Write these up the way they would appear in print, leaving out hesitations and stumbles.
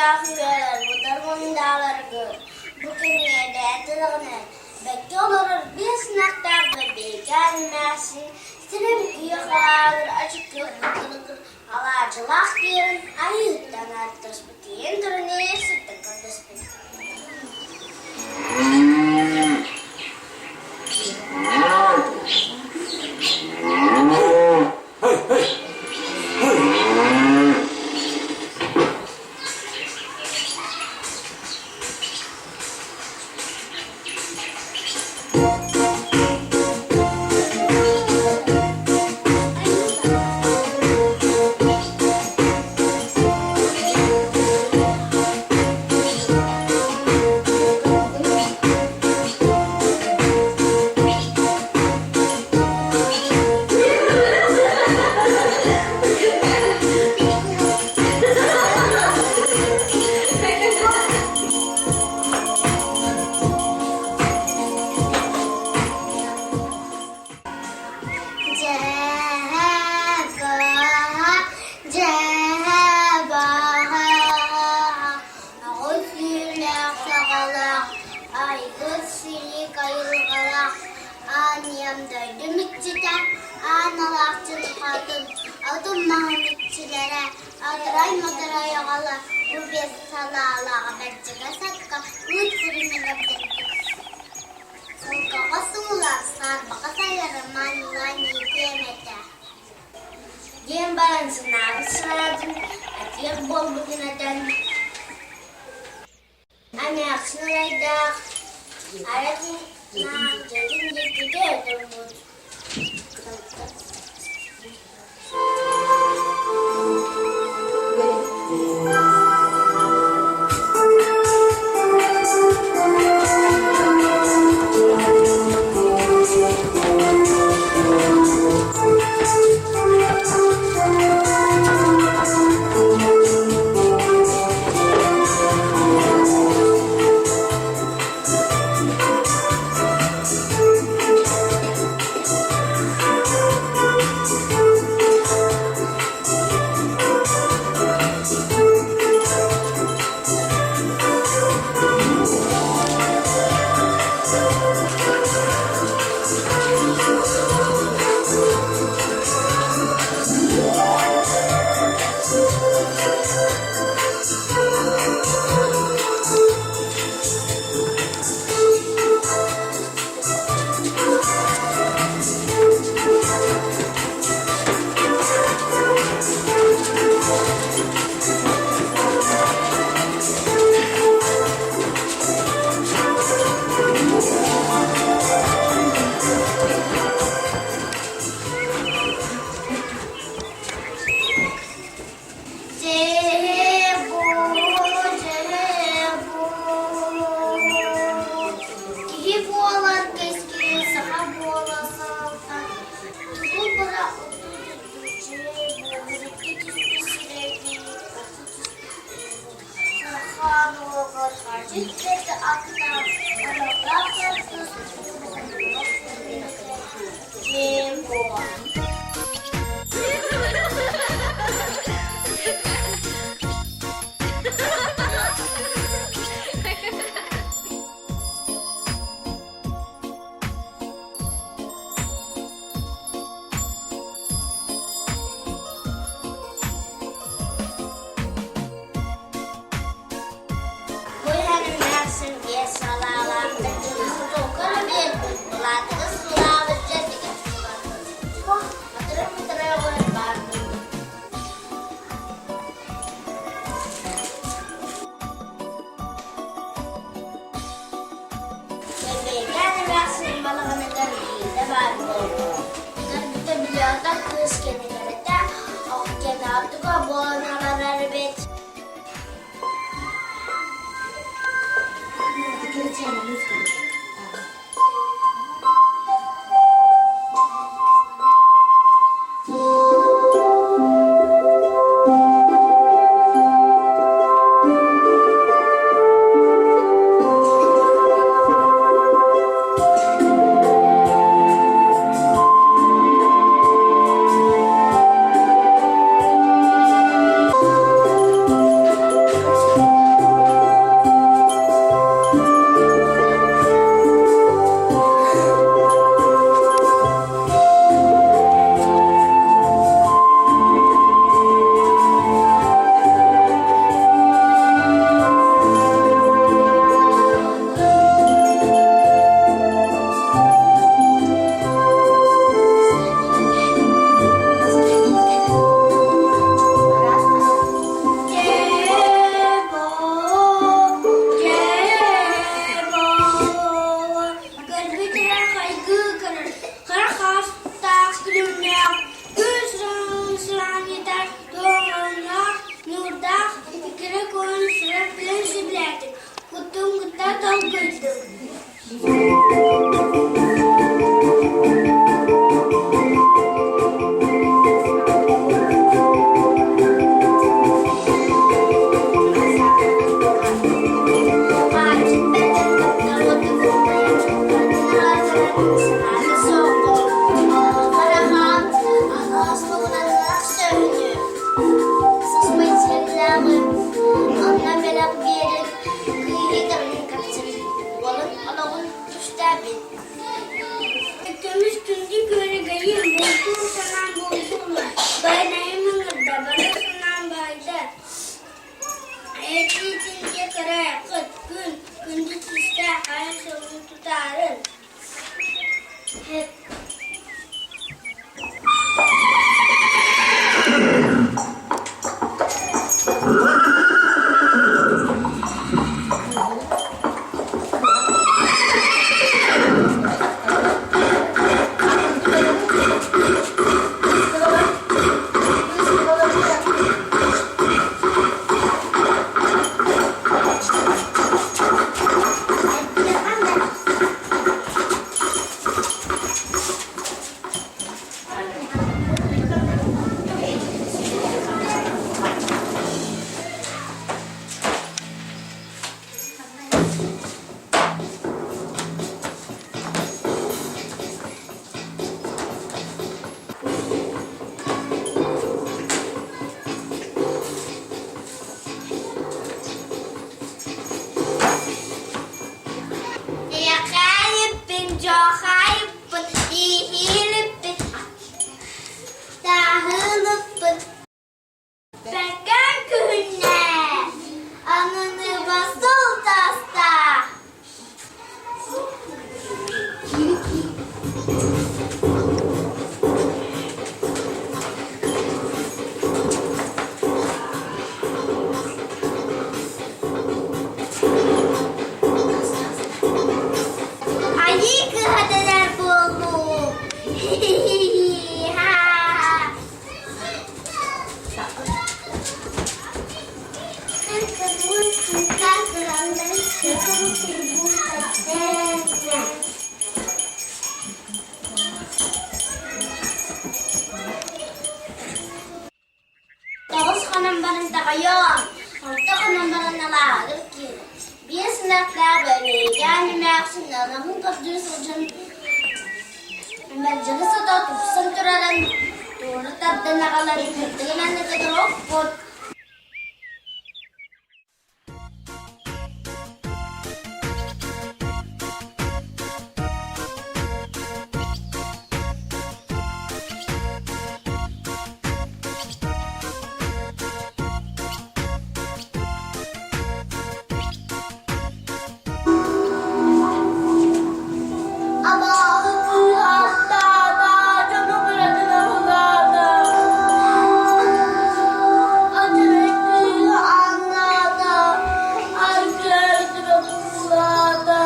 уһуктаах үөрэр бутар мундааларгы бу кэмҥэ бэйэтэ бэккэ олорор биэс ынахтаах Бэбиэкээн эмээхсин сирин күөх алааһыгар ачыкы кылыкыр алаадьылаах киирэн айыыттан ааттаспыт тиийэн туран иэситтэн көрдөспүт. Айгыр силик айылҕалаах аан дойдум иччитэ, аан алаахчын хатын, атын маһын иччилэрэ, адырай мадырай аҕала, бу биэс салаалаах бэрдьигэ сакка ыыт суруйан Сылгыга суулаах, саарбаҕа сайары маанылаан иитиэм этэ диэн баран санаабыт санаатын этиэх буолбутун этэн Эмээхсин арайдаах аратын дьиэтин диэки турбут. Киһи буолар кэскилин саха буола салалта тугу Бу иһэн эмээхсин биэс салаалаах дьылы биэрбит, былаатыгы суулаабыт дьэрдигэ суулаабыт. Матыры-матыры баар буолбут. Кэбиэкээн эмээхсин балаҕаныгар биирдэ баар буолбут. Көрбүтэ билиотах кыыс кэннигэрэтэ, океанаатыга буолан олорор эбит. Этиитин диэки күн, күндү түстээх хайа сылын тутаарын. Эйэхээйиппин, дьоохаайыппын, ииһиилиппин, тааһыылыппын Бэккэм күһүннэ, аныныба сыл таста. Айыы кыһа дэнэр буоллум. Тоҕус хонон баран таҕайыам, алта хонон баран алааһыгар киирэн, биэс ынахтаах Бэбиэйээн эмээхсин ынаҕын көрдүү сылдьан мэлдьэһэ сото тупсан турарын туора тардан аҕалан кырдыгын анныгар оппут. Абааһы кыыһааттаата, дьону быратын аһылаата. Адьырай кыыһа ааннаата, аргыардыра буулаата,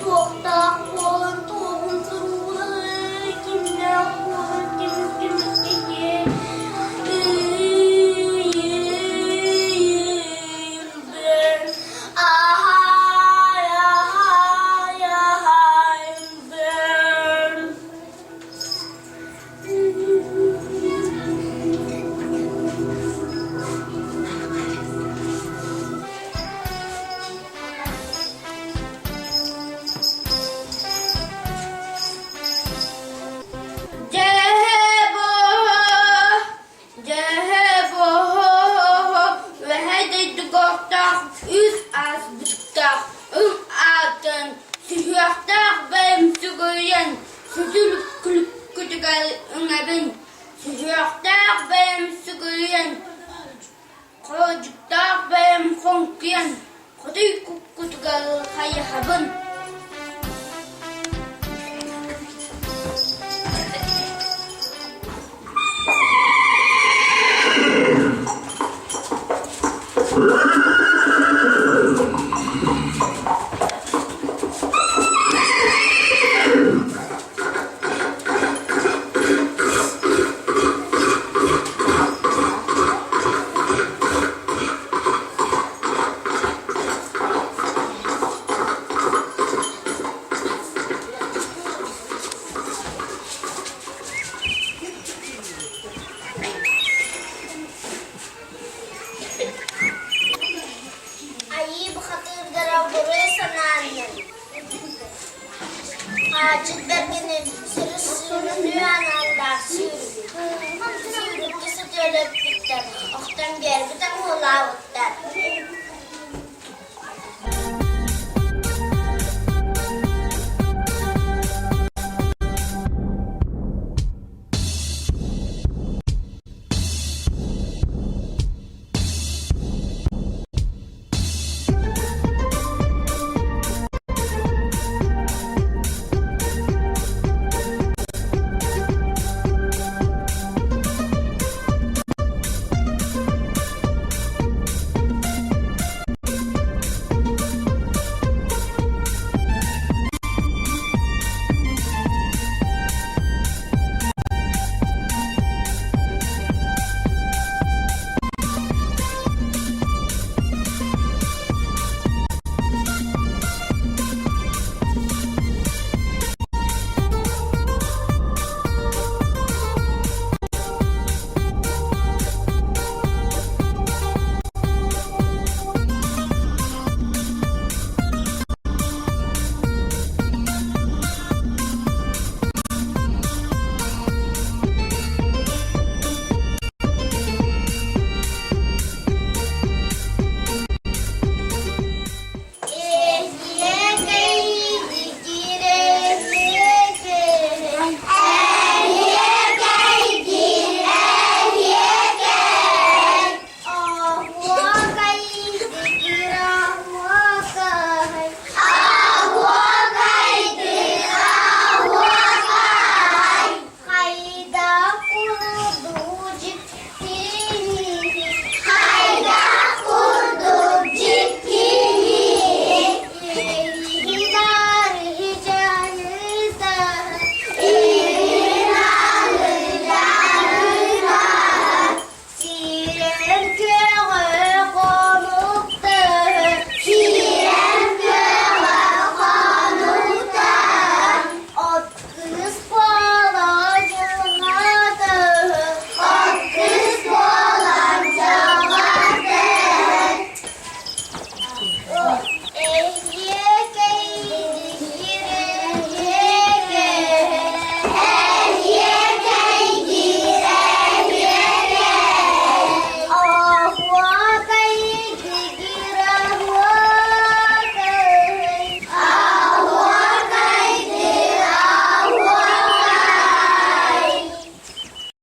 туохтаах буолан туоҕун туруулаһыы, кимнээх буолан кимин кимискэһиэ. Дьэһэ-буһа, үөһэ дойдугохтоох үс ааспыттаах ым аатын сүһүөхтээх бэйэм сүгүрүйэн сүтүр күлүккүтүгэр үҥэбин, сүһүөхтээх бэйэм сүгүрүйэн хоодьуктаах бэйэм хоҥкуйан хотуй куккутугар хайыһабын. Айыы бухатыырдара буруй санааннан Хаачык бэргэнин сырыс-сырыныы аналлаах сүүрүккэ сөтүөлэппиттэр, охтон биэрбит оҥоһулаабыттар.